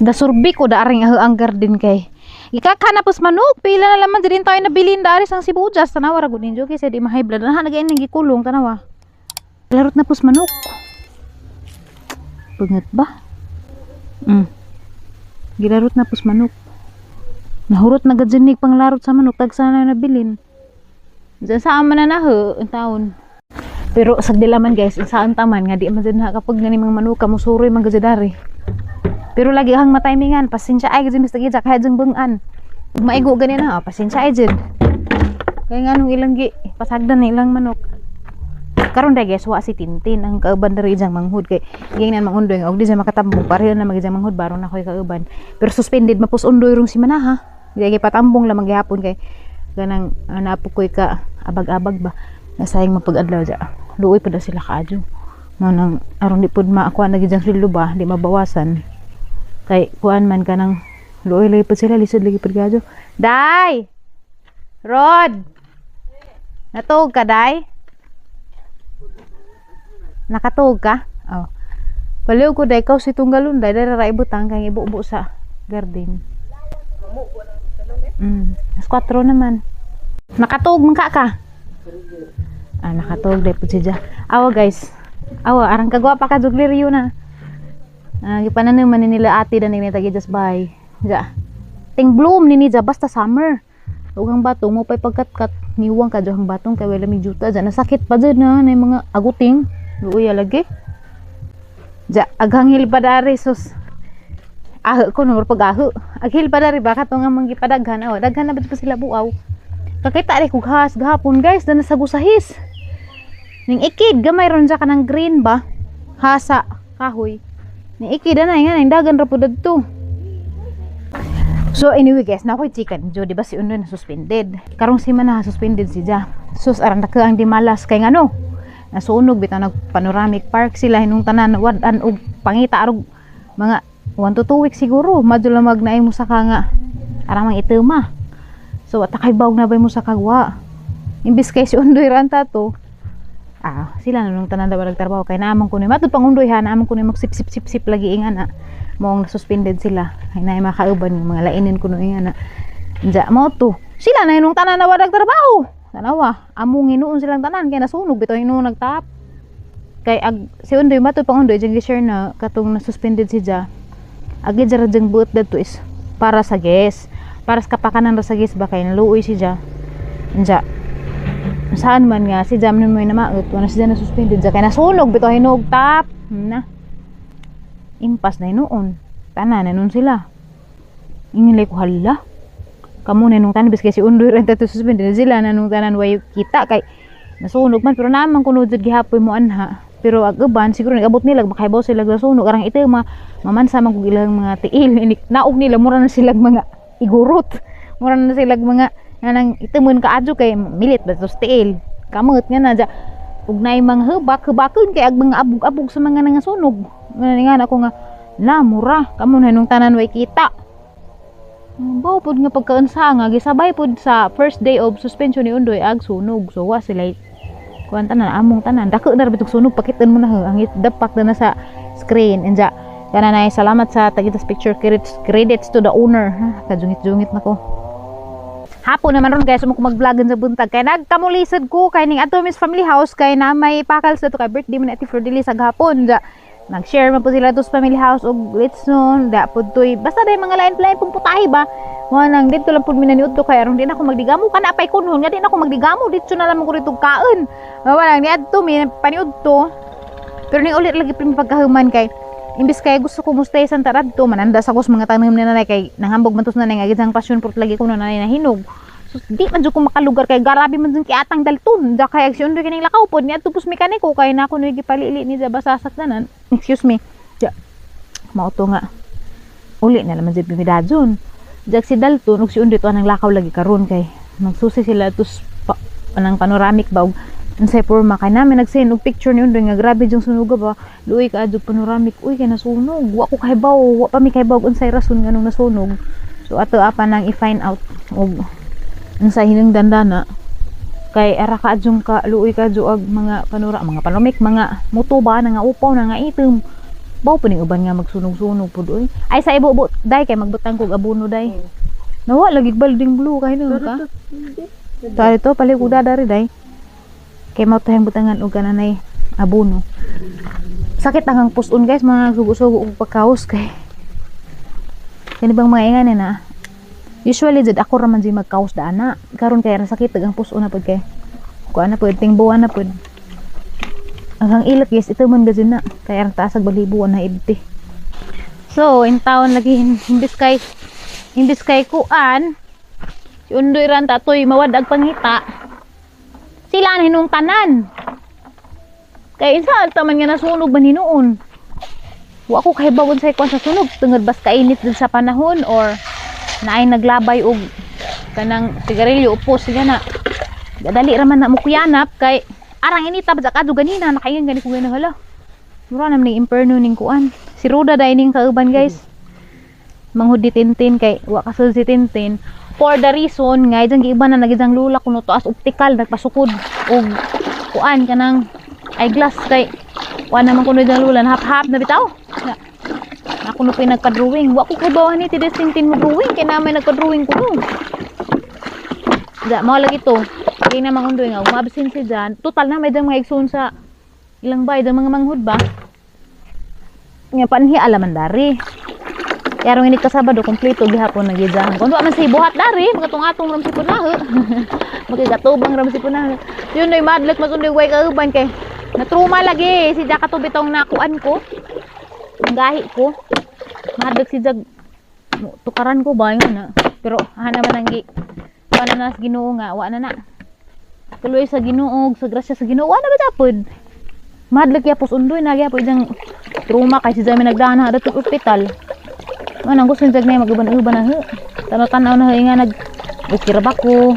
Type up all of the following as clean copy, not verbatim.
Dasurbi ko da aring ang garden kay. Ikakanapos manok, pila na laman din tayo nabilin dari sang sibuyas, tanawa ra gud ninyo kaysa di ma-high blood. Nah, nagain nang gikulong, tanawa. Larot na pos manok. Pangat ba? Gilarot na pos manok. Nahurot na gad pang panglarot sa manok, tagsa na nabilin. Diyan sa ama na naho, ang taon. Pero sa dilaman, guys, saan taman nga di man dyan na kapag gani mga manuka musuroy man gud dari. Pero lagi hang matimingan, pasensya ay gud Mr. Gija kahit jeng bengan. Ug maigo gani na, ah, pasensya ay jud. Kaya nga nung ilang gi pasagdan na ilang manok. Karon day, guys, wa si Tintin ang kauban diri ijang manghud kay gingnan mang Undoy og di siya makatambong, pareho na magijang manghud baron na koy kauban. Pero suspended mapos Undoy rong si Manaha. Di ay patambong lamang gihapon kay ganang napo koy ka abag-abag ba. Nasayang mapag-adlaw ja. Luoy pa na sila kaadyo. Mao nang aron di pud maakuha na gid sweldo ba, di mabawasan. Kay kuan man kanang luoy lagi pud sila, lisod lagi pud kaadyo. Day! Rod! Natuog ka, Day? Nakatuog ka? Oh. Paliw ko, day, kaw si tunggalon, day, day ra ibutang kay ibubo sa garden. Alas 4 naman. Nakatuog man ka ka? Ah, nakatuog day pud siya. Awa, guys. Awa, arang kagwapa ka jugliryo na. Ah, gipanan man ni nila ate dan ni tagi just buy. Ja. Ting bloom ni ja basta summer. Ug ang batong mo pay pagkatkat niwang ka ang batong kay wala mi juta ja, nasakit pa jud na na mga aguting. Luoy lagi. Ja, aghang pa dari sus. Aho ko no pag aho. Aghil pa dari ba katong nga manggipadaghan, aw daghan na ba pa sila buaw. Kakita rin kog has gahapon, guys, na nasa gusahis. Ning ikid gamay ron sa kanang green ba? Hasa kahoy. Ning ikid na nga ning dagan ra pud adto. So anyway, guys, na ako'y chicken jo, di ba si Uno na suspended. Karong si na suspended si Ja. Sus, aran ka ang di malas kay ngano. Nasunog bitaw, nag panoramic park sila hinung tanan wad-an og pangita arog mga 1 to 2 weeks siguro. Madto lamag naay mo saka nga aramang itema. So at kay bawg na bay mo sa kagwa. Imbis kay si Undoy ranta to. Ah, sila na nung tanan daw nagtrabaho kay naamang kuno. Matud pang Undoy ha, naamang kuno magsip sip sip sip lagi inga na. Moong na-suspended sila. Ay na makauban yung mga lainin kuno inga na. Diya mo to. Sila na nung tanan na wa nagtrabaho. Tanawa, among hinuon silang tanan kay nasunog bitaw hinuon nagtap. Kay ag si Undoy, matud pang Undoy jang gi-share na katong na-suspended si Ja. Agi jara jang buot dadto is para sa guest. Para sa kapakanan ra sa guest ba kay naluoy si Ja. Diya saan man nga si Jam mo na maut wala si Ja na suspended ja kay nasunog bitaw hinuog tap na impas na hinuon tanan na nun sila. Ingilay ko, hala kamo na nung tanan bis kay si Undoy rin tato suspended sila na nung tanan way kita kay nasunog man, pero naman kuno jud gihapoy mo anha. Pero ag uban siguro nag-abot nila makahibaw sila nasunog arang ito ma mamansa man kog ilang mga tiil. Naog nila mura na sila mga igurot, mura na sila mga nanang itimon ka adyo kay milit ba tos tiil kamot nga na dya ug naay mga hubak hubakon kay ag mga abog-abog sa mga nangasunog nga nga ako nga la mura kamo na nung tanan way kita. Baw pod nga pagkaunsa nga gisabay pod sa first day of suspension ni Undoy ag sunog. So wa sila kuan tanan, among tanan dako na ra bitog sunog. Pakitan mo na ang dapak na sa screen. Inja kana nay salamat sa tagitas picture, credits, credits to the owner ha, kajungit-jungit nako. Hapon naman ron, guys, mo ko mag-vlogan sa buntag kay nagkamulisod ko kay ning ato Miss Family House kay na may pakal sa to kay birthday man ati Flor de Lis hapon. Da nag-share man po sila to sa family house og litson da pud toy basta day mga lain-lain pong putahe ba. Mo nang dito lang pud mi naniudto kay aron di na ako magdigamo kana pay kunhon nga di na ako magdigamo, dito na lang ko rito kaon. Wala nang niadto mi paniudto, pero ning ulit lagi pud pagkahuman kay imbis kay gusto ko mustay sa taradto mananda sa kos mga tanim ni nanay kay nanghambog man tos nanay nga gidsang passion fruit lagi ko nanay nahinog. So di man jud ko makalugar kay garabi man jud kiatang dalton. Da kay si Undoy kining lakaw pod niadto pus mekaniko kay na ako no gipalili ni ba sasakyanan. Excuse me. Ja. Mao to nga. Uli na naman jud bimidadyon. Jag si Dalton ug si Undoy to anang lakaw lagi karon kay magsusi sila tus pa, anang panoramic ba og unsay porma kay namin nag-send og picture ni Undoy nga grabe jung sunuga ba, luoy ka adyo panoramic, uy, kay nasunog. Wa ko kahibaw, wa pa mi kahibaw unsay rason nganong nasunog. So ato apa nang i-find out og unsay hinungdan dana kay ara ka adyong ka luoy ka adyo og mga panoramic, mga moto ba na nga upaw na nga item. Baw pa ning uban nga magsunog-sunog pud oy. Ay sa ibubo day kay magbutang kog abono day. Nawa lagi balding blue kay no ka. Tari to palit ko dari day. Kay mao to butangan og kananay abono. Sakit ang puson guys, mga nagsugo-sugo og pagkaos kay. Kani bang mga ingan na. Usually jud ako ra man jud magkaos daan na. Karon kay ra sakit ang puson na pud kay. Kuan na pud tingbuan na pud. Ang ilot guys, ito man gajud na. Kaya ang taas ag balibuan na ibti. So, in town lagi imbis kay kuan si Undoy ran tatoy mawad ag pangita. Sila na hinung tanan. Kay isa ta man nga nasunog man hinuon. Wa ko kahibaw sa kuan sa sunog tungod bas kainit dun sa panahon or naay naglabay og kanang sigarilyo upos siya na. Dali ra man na mo kuyanap kay arang inita ba kadto ganina nakaingan gani ko gani hala. Mura naman ning imperno ning kuan. Si Ruda dai ning kauban guys. Manghud ni Tintin kay wa kasud si Tintin for the reason nga idang giiba na nagidang lula kuno taas optical nagpasukod og kuan kanang eyeglass kay kuan naman kuno idang lula hap-hap na bitaw. Na, ako no pinagpa-drawing. Wa ko kahibaw ni ti Tintin mo drawing kay na may nagpa-drawing kuno. Da mao lagi to. Kay na mang undoy nga umabsent si Jan. Total na may dang mga igsoon sa ilang bay dang mga manghud ba. Nga panhi alaman dari. Kaya rong ini ka Sabado kompleto gihapon nagijahan. Kun wa man say buhat dari, magatong-atong ram si punahe. Magigatubang ram si punahe. Yun noy madlak mas undoy way kauban kay natruma lagi si Jack kato bitong nakuan ko. Ang gahi ko. Madlak si Jag tukaran ko ba yun na. Pero hana man ang gi wala na sa Ginoo nga wa na na. Tuloy sa Ginoo, sa grasya sa Ginoo, wa na ba japod. Madlak yapos undoy na gyapon idang trauma kay si Jami nagdaan na adto ospital. Manang gusto ni Jag na mag-uban-uban na hu. Tanaw-tanaw na hu nga nag okay ra ba ko.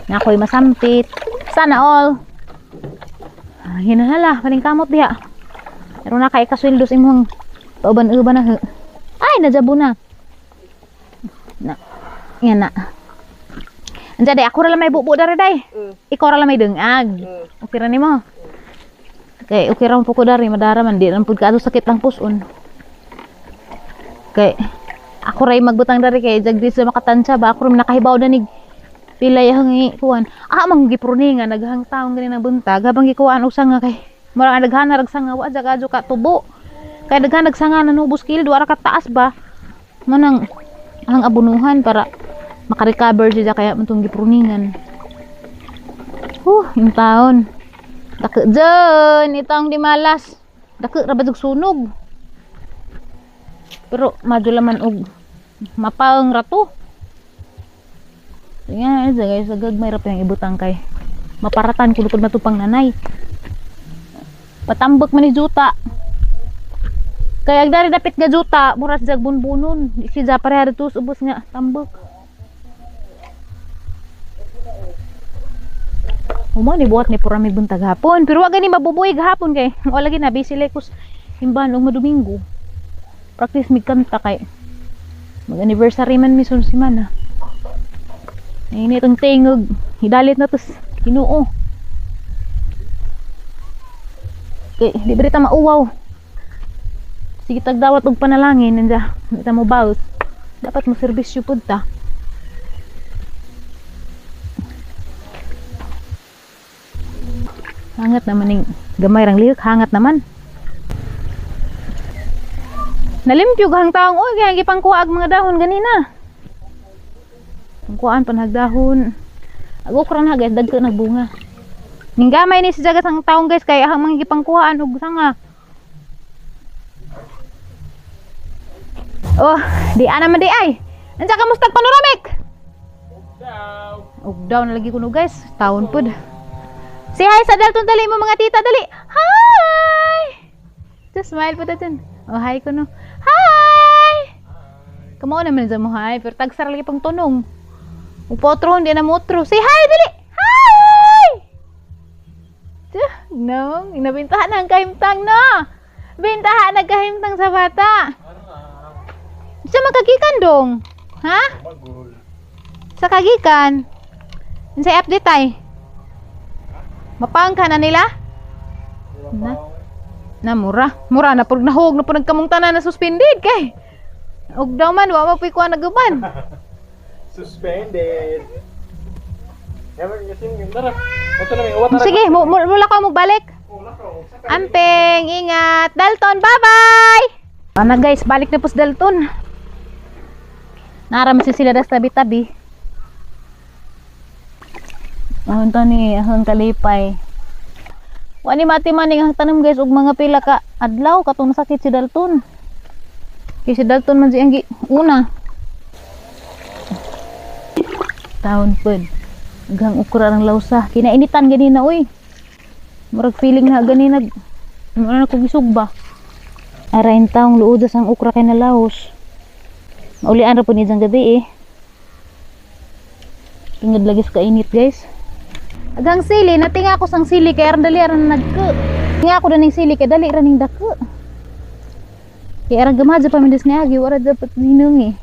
Na ako'y masampit. Sana all. Hinahala, paningkamot diha. Pero na kay kasweldo sa imong pauban-uban na hu. Ay, najabo na. Na. Yan na. Andiyan day, ako ra lang may bubo dari day. Ikaw ra lang may dungag. Okay ra nimo. Okay, okay ra po ko dari, madara man di lang pud kaadto sakit lang puson. Kay ako ray magbutang dari kay jag di sa makatansya ba ako ra nakahibaw na nig pilay ang kuan. Ah, mang gipruni nga naghang taon gani na buntag habang gikuan og sanga kay mura ang daghan rag sanga wa jag adyo ka tubo. Kay daghan nagsanga nanubos kilid wa ra ka taas ba. Manang ang abunuhan para makarecover siya kaya man tong gipruningan. Huh, yung taon. Dako dyan, itong di malas. Dako ra ba jud sunog. Pero madyo laman og mapaang rato. Nga, guys, gagmay ra pa yung ibutang kay maparatan ko lukod matupang nanay. Patambok man ni juta. Kaya dari dapit nga juta, mura siya bunbunon. Di siya pareha dito ubos nga tambok. Humo ni buhat ni purami buntag hapon, pero wa gani mabubuhi gahapon kay wala lagi na busy like kus simbahan og Domingo. Practice mig kanta kay mag-anniversary man mi sun semana. Init ang tingog, hidalit na tos Ginoo. Kay di ba ta mauwaw. Sige tagdawat og panalangin nanda, di ta mo baws. Dapat mo serbisyo pud ta. Hangat naman ning gamay rang lihok, hangat naman. Nalimpyo gahang taong oy kaya gipangkuha ag mga dahon ganina. Pangkuhaan panhagdahon. Ag okra na guys, dagko nagbunga. Ning gamay ni si jagas ang taong guys kay ahang mga gipangkuhaan og sanga. Oh, di ana man di ay. Ansa kamusta panoramic? Ug down na lagi kuno guys, taon pud. Say hi sa Dalton dali mo mga tita dali. Hi. Just smile pud dun. Oh, hi kuno. Hi. Kamo naman sa mo hi, pero tagsar lagi pang tunong. Upotro hindi na motro. Say hi dali. Hi. Tuh, no, inabintahan ang kahimtang no. Bintahan ang kahimtang sa bata. Sa magkagikan dong. Ha? Sa kagikan. Unsay update ay? Mapang ka na nila? Na? Na mura. Mura na pud nahog na pud nagkamong tanan na suspended kay. Og daw man wa mo puy kuan naguban. Suspended. Ito na may uwat. Sige, mo mula ka mo balik. Amping, ingat. Dalton, bye-bye. Ana guys, balik na po si Dalton. Naram si sila das tabi-tabi. Ahon tani, ahon kalipay. Wani mati maning ang tanom guys og mga pila ka adlaw katong nasakit si Dalton. Kay si Dalton man siyang una. Taon pud. Gang ukra ang lawsa. Kinainitan ganina uy. Murag feeling na ganina. Mura na ko gisugba. Arain taong luod sa ang ukra kay nalaos. Maulian ra pud ni diyang gabi eh. Tungod lagi sa kainit guys. Agang sili, natinga ako sang sili kay aran dali aran nagko. Tinga ako daning sili kay dali ra ning dako. Kay aran gamadyo pa mindes ni agi wala dapat hinungi.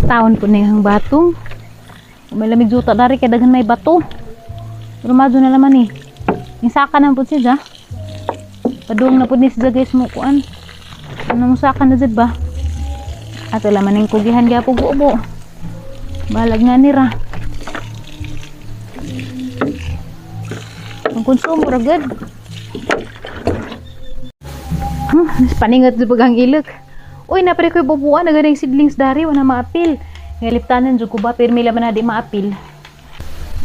Taon po na yung batong. May lamig juta dari kay daghan may bato. Pero madyo na laman eh. Yung saka na po siya. Padung na po ni siya guys mo kuan. Ano mo saka na dyan ba? Ato laman yung kugihan gyapo gubo. Balag nga nira. Ang konsumo ra gud. Paningat jud pag ang ilok. Uy, napre ko'y bubuan na ganing seedlings dari wala maapil. Ngaliptanan jud ko ba pirmi laman na di maapil.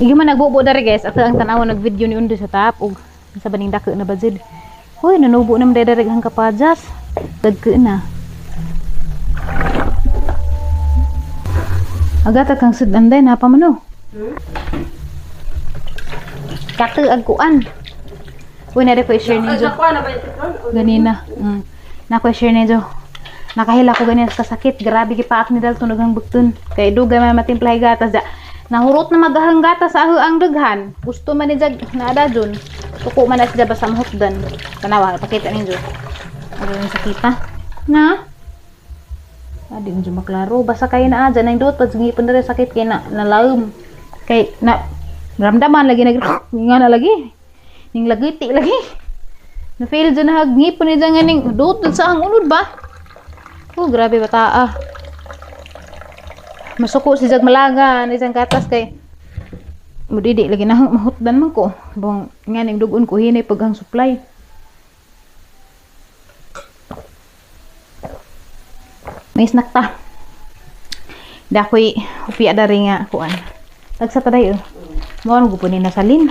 Igi man nagbubo dari guys ato ang tan-awon nag video ni Undo sa tap og sa baning dako na ba jud. Uy, nanubo na man dari ang kapajas. Dagko na. Agata kang sudan day napa man no. Kate ag kuan. Uy, nare ko i-share ninyo. Ganina. Nako i-share ninyo. Nakahila ko ganyan sa kasakit. Grabe gipaak ni Dalton og ang bugton. Kay dugay man matimplahay gatas da. Nahurot na magahang gatas sa ang dughan. Gusto man ni jag naada dun. Tuko man na siya basta mahutdan. Tanawa, pakita ninyo. Ano yung sakita? Na? Adi medyo maklaro. Basta kayo na dyan. Ang duot, pag ngipon na rin sakit kay na nalaom. Kay na ramdaman lagi nag nga na lagi. Ning lagiti lagi. Na feel dyan na ngipon ni dyan nga ning duot dun sa ang unod ba? Oh, grabe bata ah. Masuko si Jag Malaga ni isang gatas kay mudidi lagi na mahutdan man ko. Bong nga ning dugon ko hinay pag ang supply. May snack ta. Dakoy upia dari nga kuan. Tagsa ta dayo. Mao ang gupo ni nasalin.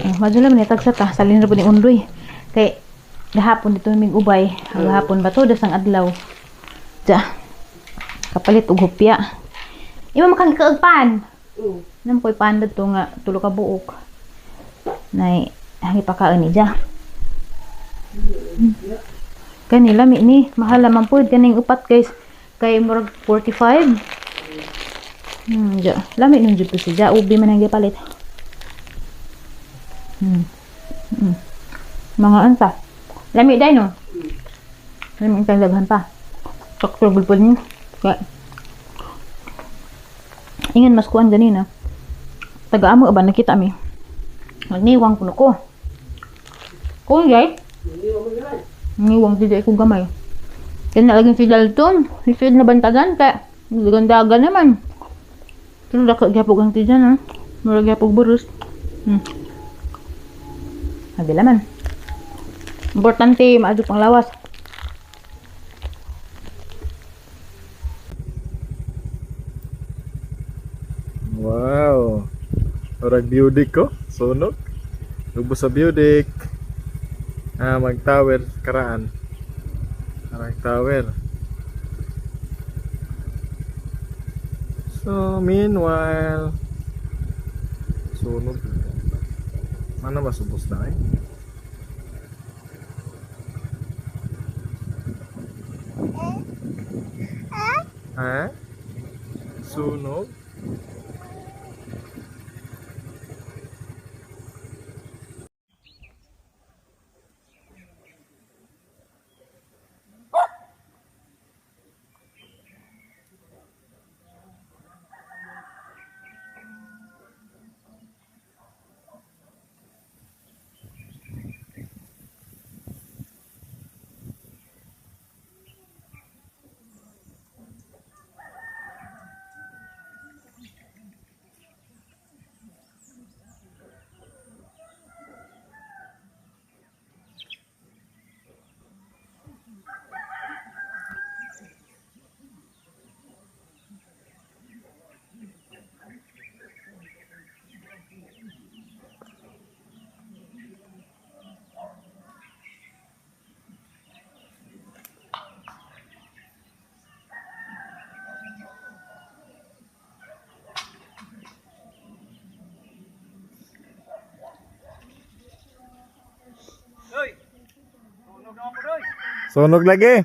Oh, madyo lang ni tagsa ta, salin ra pud ni Undoy. Kay gahapon dito mig ubay, gahapon ba to dasang adlaw. Ja. Kapalit og hupya. Imo makangkaag pan. Nam koy pan didto nga tulo ka buok. Nay hangipakaon ni ja. Kani lami ni, mahal man pud kaning upat guys. Kay murag 45. Ja. Lami nun jud si ja, ubi man ang gipalit. Mga ansa. Lami day no. Lami ang daghan pa. Sakto gud pud ni. Kay ingon mas kuan ganina. Taga-amo ba nakita mi. Nagniwang kuno ko. Kuy gay. Niwang di ko gamay. Kaya na lagi si Dalton, si Sid na bantagan kay dagan naman. Pero dako gyapog ang tiyan ha. Murag gyapog burus. Abi laman. Importante maadyo pang lawas. Wow. Murag beauty ko, sunog. Ubos sa beauty. Ah, mag-tower karaan. Arang tower. So, meanwhile, sunog. Ano ba subos na eh? Ha? Sunog? Sunog lagi.